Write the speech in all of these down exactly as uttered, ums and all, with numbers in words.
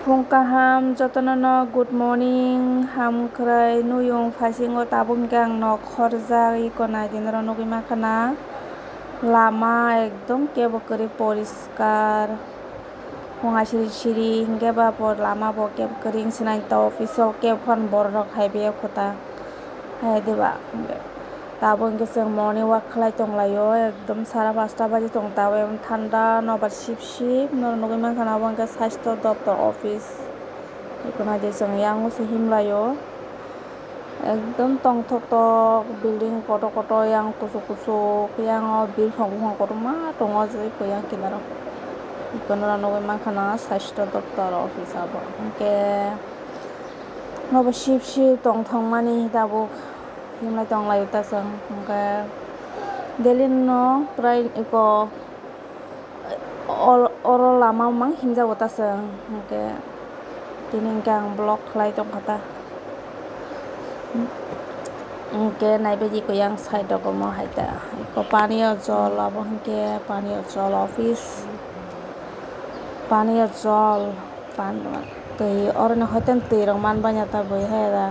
Phung kaham jotono no good morning, ham kwrwi nuyung phaisingo tabuk hwnkhe ang nok khorjak iko naidi norok nugwi mankha na lama ekdom kebo kwrwi poriskar phunga siri siri hwnkhe ba bo lama bo kebo kwrwi wngsinai ta office o kebo phano borok rok hai biyok kho ta. Hai diba? Tabuk hwnkhe chwng morning walk khlai tonglaio, ekdom sara pasta baji tong tabuk, thanda nobar sip sip norok nugwi mankha na, obo hwnkhe sastho doptor office. Eko naidi chwng yang se himlaio, ekdom tongthok tok building kotor kotor, yang kuchuk kuchuk, yang o buphang buphang kotorma tongo, je eko yang kinaro eko norok nugwi mankha na sastho doptor office abo hwnkhe. Nobo sip sip tongthokmani tabuk himlai tonglaio ta chwng, hwnkhe daily no prai eko oro lama mang himjago ta chwng, hwnkhe tini hwnkhe ang vlog khlai tongkha ta, hwnkhe naibaidi eko yang side rogo mo hai ta eko paniyo jol abo hwnkhe paniyo jol office paniyo jol. Pan twi oroni hoiten twi rok man banya ta bui hai da.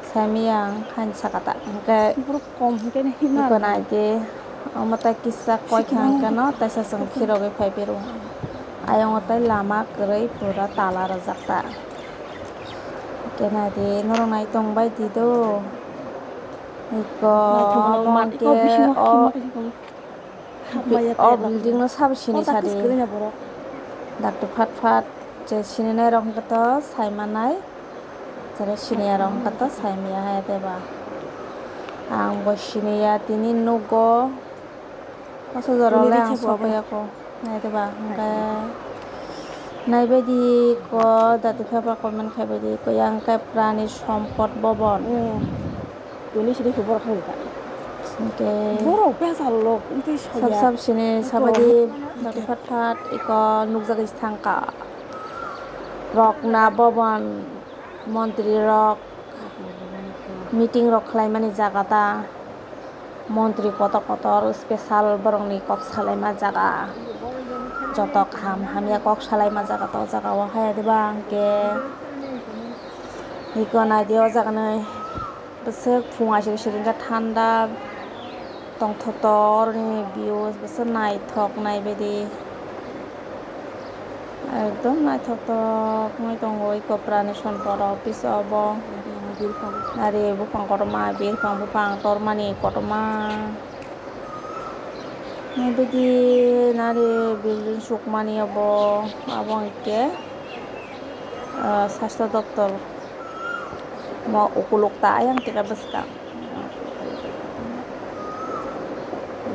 Saimai yang hain saka ta hwnkhe borok kom hwnkhe no himna eko nai di omo tai kisa koi kha hwnkhe no taisa chwng khirogwi phai phiro. Ayongo tai lama kwrwi pura tala rwjak ta. Hwnkhe nai di norok nai tong bai di do. Eko naithogo omo mat eko hwnkhe bisingo o himma khe O building no sabo sini sadi. Dakti phat phat je sininai rok hwnkhe to sai manai. Jara siniya rok hwnkhe to sai maya hai de ba. Ang bo siniya tini nugo. Paso jora le ang sopaiya ko. Nai de ba hwnkhe. Nai baidi ko dakti phat phat comment khai baidi ko yang khe prani sompot bobon. Tini sini khubor khai ta. Hwnkhe borok besa lok wngtwi sab soya. Sab sini sabadi dakti phat phat eko nukjagwi thangkha. Rokna bobon montri rok meeting rok khlaimani jaga ta. Montri kotor kotor special borokni kok salaima jaga. Joto kaham hamya kok salaima jaga ta o jaga o hai de ba hwnkhe. Eko nai di o jaga nai. Bwswk phung aswk siri wngkha thanda tongthoktor ni views bwswk naithok naibaidi ekdom naithoktok wngwi tongo eko prani sompot office o bo ari buphang kotorma biphang buphang tormani kotorma. Naibaidi nari building sukmani obo, abo hwnkhe, ah, sastho doptor mo ukuluk ta ayang tika bwskang.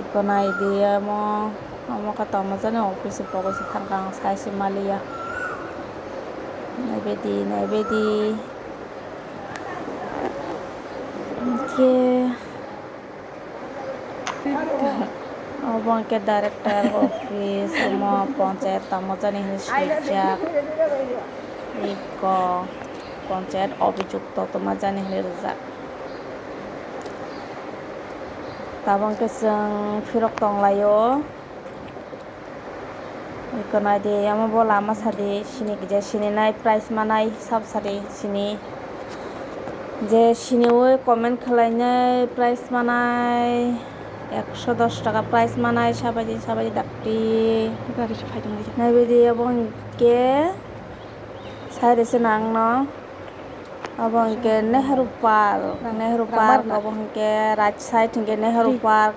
Eko naidi omo, omo khe tongmani office ni pokol se thangkang sai se maliya. Naibaidi, naibaidi. Hwnkhe. Obo hwnkhe director office, omo ponchayat tamo jani hinwi swijak. Eko ponchayat obijukto tongma jani hinwi rijak. Tabuk hwnkhe chwng phirok tonglaio. Eko naidi, omo bo lama sadi, sini kija sini nai price manai sab sadi sini. Je sini o comment khlainai price manai ekso dos taka price manai sabaidi sabaidi dakti. Gari se phai tonglaijak. Naibaidi obo hwnkhe side se nang no. Obo hwnkhe Nehru Park, Nehru Park obo hwnkhe right side hwnkhe Nehru Park.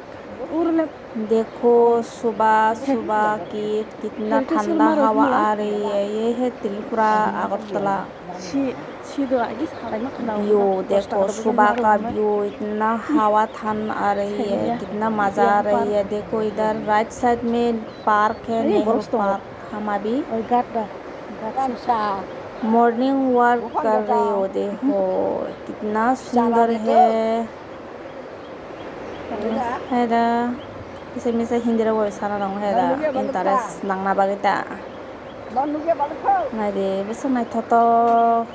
Dekho subah subah ki kitna thanda hawa aa rahi hai, ye hai Tripura Agartala. View dekho, subah ka view, itna hawa thanda aa rahi hai, kitna maza aa rahi hai. Dekho idhar right side mein park hai, Nehru Park. Hamabi. Morning walk kar rahi ho dekho, kitna sundar hai. Hai da, kisa misa Hindi rok bai sana nang hai da, interest nangna bagwi ta. Nai di, bwswk naithotok.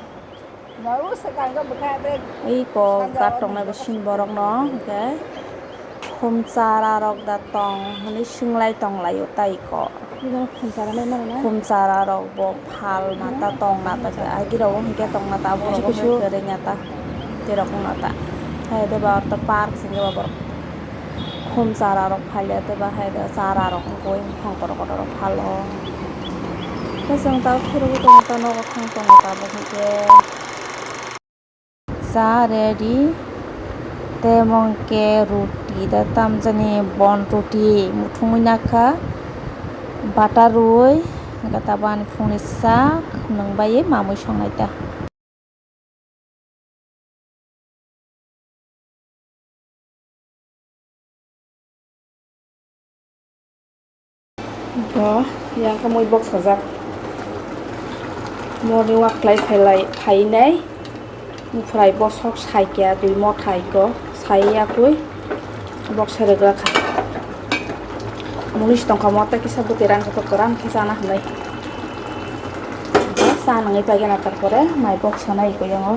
Iko guard tongnai bo sini borok no hwnkhe khum chara rok da tong hwnwi swngwlai tonglaio ta iko. Khumchara rok bo phalna ta tongna ta khe agirok hinkhe tongna ta borok hinkhe rengya ta terok wngna ta. Hai de ba orta park singke ba borok khumchara rok phalya te ba hai de chara rok wngkhe bopang kotor kotor rok phalo. Tei chwng ta phuru tongo ta nogo thang tongo ta bo hinkhe. Cha ready. Tei omo hwnkhe ruti da tamjani bon ruti muthungwi nakha. Bata rwui hwnkhe tabuk ani phungni sak nwng bai mamwi songnai ta. Bo yang khe mui boksajak. Morning walk khlai phailai phainai. Phrai bosok saikya twi motha iko sai yakwi boksa rwgwlak kha. Mulis tongkha mo tei kisa bwtwi rang khe kwran khe chana hinwi. Cha nangwi paigana tarpore mai boksanai iko yango.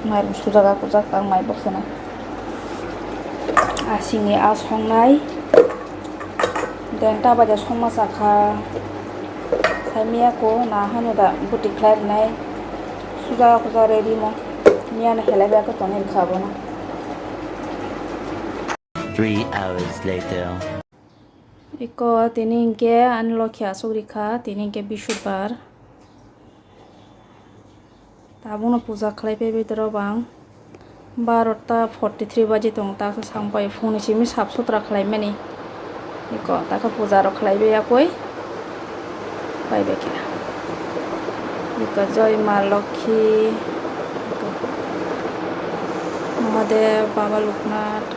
Mairum sujak akujak ang mai boksanai. Asingni a songnai. Den ta baja songma sakha. Sai miya ko na hano da buti khlai rwnai. Suja kuja ready mo. Miya na helai ba ko tongin kha bono. Three hours later. Iko tini hinkhe ani lokhi asuk rikha, tini hinkhe bisudbar. Tabukno puja khlai phaibai toro bang. Barota forty three baji tong ta sang pai phungni simi sap sutra khlai mani. Iko ta khe puja rok khlai bai yakui. Pai bai khe. Iko Joy Ma Lokhi. Mahadev, Baba Loknath.